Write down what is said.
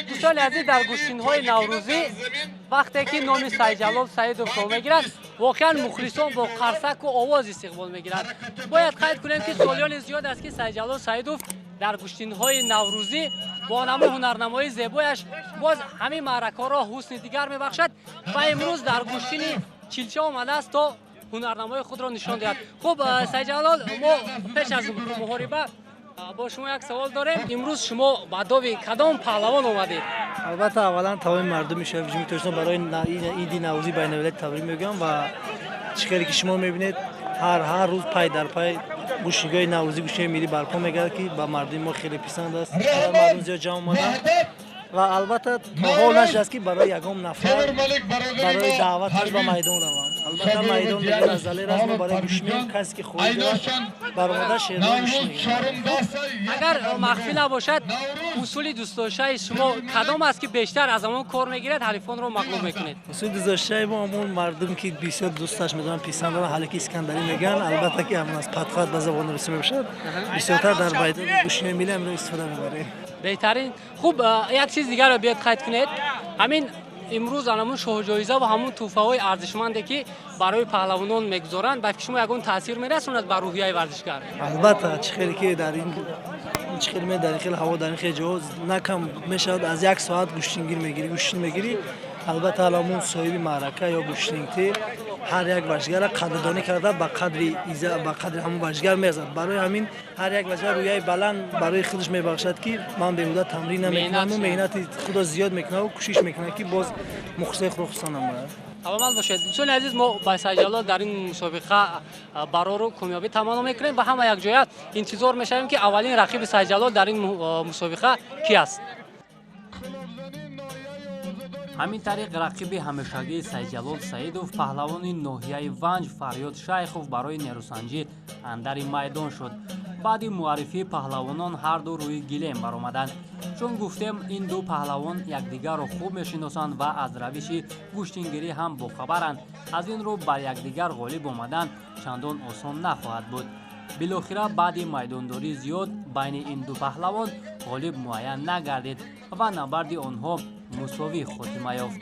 Дӯстони азиз, дар гӯштинҳои наврӯзӣ вақте ки номи Сайдҷалол Саидовро мегиранд, воқеан мухлисон бо қарсаку овоз истиқбол мегиранд. Бояд қайд кунем, ки солиёни зиёд аст, ки Сайдҷалол Саидов дар гӯштинҳои наврӯзӣ бо намуи ҳунарнамоии зебояш боз ҳамин маъракаҳоро ҳусни дигар мебахшад ва имрӯз дар гӯштини Чилча омадааст, то ҳунарнамои худро нишон диҳад. Хуб, Сайдҷалол, мо пеш аз муҳориба бо шумо як савол дорем. Имрӯз шумо ба дови кадом паҳлавон омадед? Албатта, аввалан тамоми мардуми шарафи Ҷумҳурии Тоҷикистон барои иди Наврӯзии байналмилалӣ табрик мегӯям. Ва чӣ хеле ки шумо мебинед, ҳар рӯз пай дар пай гӯштингоҳи наврӯзӣ, гӯштингоҳи миллӣ барпо мегардад, ки ба мардуми мо хеле писанд аст. Мардум зиёд ҷамъ омаданд ва албатта, то ҳол нашудааст, ки барои ягон нафар барои даъваташ ба майдон раванд. Албатта, майдон мегӯяд аз Далер аст. Мо барои гӯш меем, касе ки хоҳӣ дорад, баромада шердор гӯш мегирад. Агар махфӣ набошад, усули дӯстдоштаи шумо кадом аст, ки бештар аз ҳамон кор мегирад, ҳарифонро мағлуб мекунед? Усули дӯстдоштаи мо ҳамон мардум, ки бисёр дӯсташ медоранд, писанд доранд, ҳалаки искандарӣ мегӯянд. Албатта, ки ҳамон аз подхват ба забони русӣ мебошад. Бисёртар дар майдони гӯштинои миллӣ ҳаминро истифода мебарем. Беҳтарин. Хуб, як чиз дигарро биёд қайд кунед. Ҳамин имрӯз ҳамун шоҳҷоиза ва ҳамун тӯҳфаҳои арзишманде, ки барои паҳлавонон мегузоранд, ба фикри шумо ягон таъсир мерасонад ба рӯҳияи варзишгар? Албатта, чӣ хеле ки дар ин чӣ хеле дар ин хел ҳаво, дар ин хел ҷо на кам мешавад аз як соат гӯштингир мегирӣ, гӯштин мегирӣ. Албатта, ҳамун соҳиби маърака ё гӯштингти ҳар як варзишгарро қадрдонӣ карда, ба қадри ба қадри ҳамун варзишгар мезад. Барои ҳамин ҳар як варзишгар рӯҳияи баланд барои худаш мебахшад, ки ман бемуддат тамрин намекунаму меҳнати худро зиёд мекунаму кӯшиш мекунам, ки боз мухлисои худро хурсанд намояд. Саломат бошед. Дӯстони азиз, мо ба Сайдҷалол дар ин мусобиқа барору комёбӣ таманно мекунем ва ҳама якҷоя интизор мешавем, ки аввалин рақиби Сайдҷалол дар ин мусобиқа ки аст. Ҳамин тариқ, рақиби ҳамешагии Сайдҷалол Саидов, паҳлавони ноҳияи Ванҷ Фарёд Шайхов барои нерӯсанҷӣ андари майдон шуд. Баъди муаррифии паҳлавонон ҳарду рӯи гилем баромаданд. Чун гуфтем, ин ду паҳлавон якдигарро хуб мешиносанд ва аз равиши гӯштингирӣ ҳам бохабаранд. Аз ин рӯ бар якдигар ғолиб омадан чандон осон нахоҳад буд. Билохира, баъди майдондории зиёд байни ин ду паҳлавон ғолиб муайян нагардид ва набарди онҳо мусовӣ хотима ёфт.